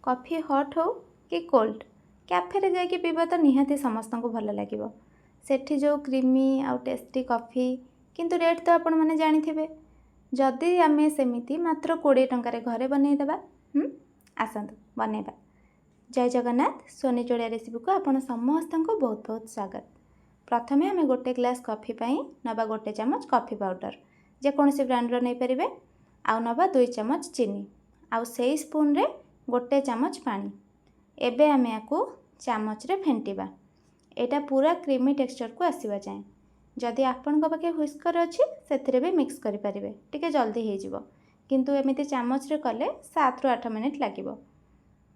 Coffee hot ହଉ କି cold, କ୍ୟାଫେରେ ଯାଇକି ପିଇବା ତ ନିହାତି ସମସ୍ତଙ୍କୁ ଭଲ ଲାଗିବ। ସେଠି ଯେଉଁ କ୍ରିମି ଆଉ ଟେଷ୍ଟି କଫି, କିନ୍ତୁ ରେଟ୍ ତ ଆପଣମାନେ ଜାଣିଥିବେ। ଯଦି ଆମେ ସେମିତି ମାତ୍ର 20 ଟଙ୍କାରେ ଘରେ ବନେଇଦେବା, ଆସନ୍ତୁ ବନେଇବା। ଜୟ ଜଗନ୍ନାଥ। ସୋନି ଚୋଡ଼ିଆ ରେସିପିକୁ ଆପଣ ସମସ୍ତଙ୍କୁ ବହୁତ ବହୁତ ସ୍ୱାଗତ। ପ୍ରଥମେ ଆମେ ଗୋଟେ ଗ୍ଲାସ୍ କଫି ପାଇଁ ନେବା ଗୋଟେ ଚାମଚ କଫି ପାଉଡ଼ର, ଯେକୌଣସି ବ୍ରାଣ୍ଡର ନେଇପାରିବେ, ଆଉ ନେବା 2 ଚାମଚ ଚିନି ଆଉ ସେଇ ସ୍ପୁନରେ ଗୋଟେ ଚାମଚ ପାଣି। ଏବେ ଆମେ ୟାକୁ ଚାମଚରେ ଫେଣ୍ଟିବା, ଏଇଟା ପୁରା କ୍ରିମି ଟେକ୍ସଚରକୁ ଆସିବା ଯାଏଁ। ଯଦି ଆପଣଙ୍କ ପାଖେ ହ୍ୱିସ୍କର ଅଛି, ସେଥିରେ ବି ମିକ୍ସ କରିପାରିବେ, ଟିକେ ଜଲ୍ଦି ହେଇଯିବ। କିନ୍ତୁ ଏମିତି ଚାମଚରେ କଲେ 7ରୁ 8 ମିନିଟ୍ ଲାଗିବ।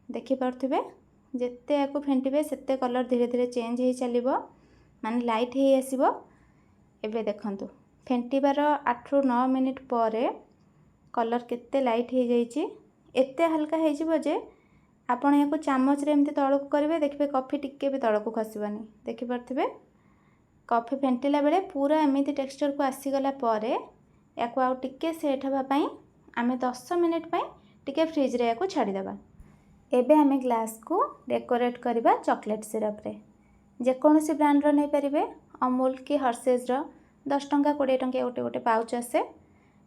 ଦେଖିପାରୁଥିବେ, ଯେତେ ୟାକୁ ଫେଣ୍ଟିବେ ସେତେ କଲର୍ ଧୀରେ ଧୀରେ ଚେଞ୍ଜ ହେଇ ଚାଲିବ, ମାନେ ଲାଇଟ୍ ହେଇ ଆସିବ। ଏବେ ଦେଖନ୍ତୁ, ଫେଣ୍ଟିବାର 8ରୁ 9 ମିନିଟ୍ ପରେ କଲର୍ କେତେ ଲାଇଟ୍ ହେଇଯାଇଛି। ଏତେ ହାଲକା ହେଇଯିବ ଯେ ଆପଣ ୟାକୁ ଚାମଚରେ ଏମିତି ତଳକୁ କରିବେ, ଦେଖିବେ କଫି ଟିକେ ବି ତଳକୁ ଖସିବନି। ଦେଖିପାରୁଥିବେ, କଫି ଫେଣ୍ଟିଲା ବେଳେ ପୁରା ଏମିତି ଟେକ୍ସଚରକୁ ଆସିଗଲା ପରେ ୟାକୁ ଆଉ ଟିକେ ସେଟ୍ ହେବା ପାଇଁ ଆମେ 10 ମିନିଟ୍ ପାଇଁ ଟିକେ ଫ୍ରିଜରେ ୟାକୁ ଛାଡ଼ିଦେବା। ଏବେ ଆମେ ଗ୍ଲାସ୍କୁ ଡେକୋରେଟ୍ କରିବା ଚକୋଲେଟ୍ ସିରପ୍ରେ। ଯେକୌଣସି ବ୍ରାଣ୍ଡର ନେଇପାରିବେ, ଅମୁଲ କି ହର୍ସେଜ୍ର। 10 ଟଙ୍କା, 20 ଟଙ୍କିଆ ଗୋଟେ ଗୋଟେ ପାଉଚ୍ ଆସେ।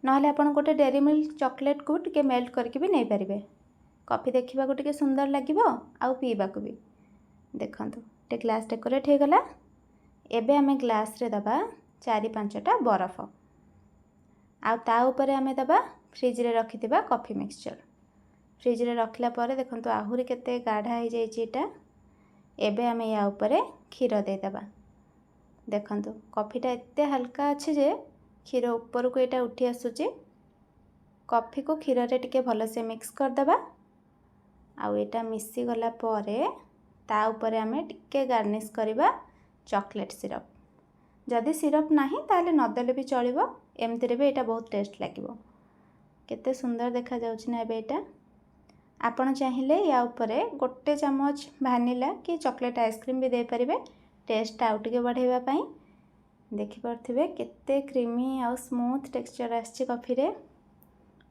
ନହେଲେ ଆପଣ ଗୋଟେ ଡେରି ମିଲ୍କ ଚକୋଲେଟ୍କୁ ଟିକେ ମେଲ୍ଟ କରିକି ବି ନେଇପାରିବେ। କଫି ଦେଖିବାକୁ ଟିକେ ସୁନ୍ଦର ଲାଗିବ ଆଉ ପିଇବାକୁ ବି। ଦେଖନ୍ତୁ, ଟିକେ ଗ୍ଲାସ୍ ଡେକୋରେଟ୍ ହେଇଗଲା। ଏବେ ଆମେ ଗ୍ଲାସ୍ରେ ଦେବା ଚାରି ପାଞ୍ଚଟା ବରଫ ଆଉ ତା ଉପରେ ଆମେ ଦେବା ଫ୍ରିଜରେ ରଖିଥିବା କଫି ମିକ୍ସଚର୍। ଫ୍ରିଜରେ ରଖିଲା ପରେ ଦେଖନ୍ତୁ, ଆହୁରି କେତେ ଗାଢ଼ା ହେଇଯାଇଛି ଏଇଟା। ଏବେ ଆମେ ୟା ଉପରେ କ୍ଷୀର ଦେଇଦେବା। ଦେଖନ୍ତୁ, କଫିଟା ଏତେ ହାଲକା ଅଛି ଯେ କ୍ଷୀର ଉପରକୁ ଏଇଟା ଉଠି ଆସୁଛି। କଫିକୁ କ୍ଷୀରରେ ଟିକେ ଭଲସେ ମିକ୍ସ କରିଦେବା ଆଉ ଏଇଟା ମିଶିଗଲା ପରେ ତା ଉପରେ ଆମେ ଟିକେ ଗାର୍ନିସ୍ କରିବା ଚକୋଲେଟ୍ ସିରପ୍। ଯଦି ସିରପ୍ ନାହିଁ, ତାହେଲେ ନଦେଲେ ବି ଚଳିବ। ଏମିତିରେ ବି ଏଇଟା ବହୁତ ଟେଷ୍ଟ ଲାଗିବ। କେତେ ସୁନ୍ଦର ଦେଖାଯାଉଛି ନା ଏବେ ଏଇଟା? ଆପଣ ଚାହିଁଲେ ୟା ଉପରେ ଗୋଟେ ଚାମଚ ଭାନିଲା କି ଚକୋଲେଟ୍ ଆଇସ୍କ୍ରିମ୍ ବି ଦେଇପାରିବେ, ଟେଷ୍ଟଟା ଆଉ ଟିକେ ବଢ଼ାଇବା ପାଇଁ। ଦେଖିପାରୁଥିବେ, କେତେ କ୍ରିମି ଆଉ ସ୍ମୁଥ୍ ଟେକ୍ସଚର୍ ଆସିଛି କଫିରେ।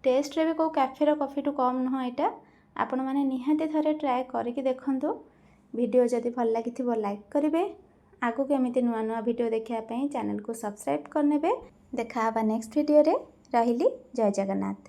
ଟେଷ୍ଟରେ ବି କେଉଁ କ୍ୟାଫେର କଫିଠୁ କମ୍ ନୁହଁ ଏଇଟା। ଆପଣମାନେ ନିହାତି ଥରେ ଟ୍ରାଏ କରିକି ଦେଖନ୍ତୁ। ଭିଡ଼ିଓ ଯଦି ଭଲ ଲାଗିଥିବ, ଲାଇକ୍ କରିବେ। ଆଗକୁ ଏମିତି ନୂଆ ନୂଆ ଭିଡ଼ିଓ ଦେଖିବା ପାଇଁ ଚ୍ୟାନେଲକୁ ସବସ୍କ୍ରାଇବ୍ କରିନେବେ। ଦେଖା ହେବା ନେକ୍ସଟ ଭିଡ଼ିଓରେ। ରହିଲି, ଜୟ ଜଗନ୍ନାଥ।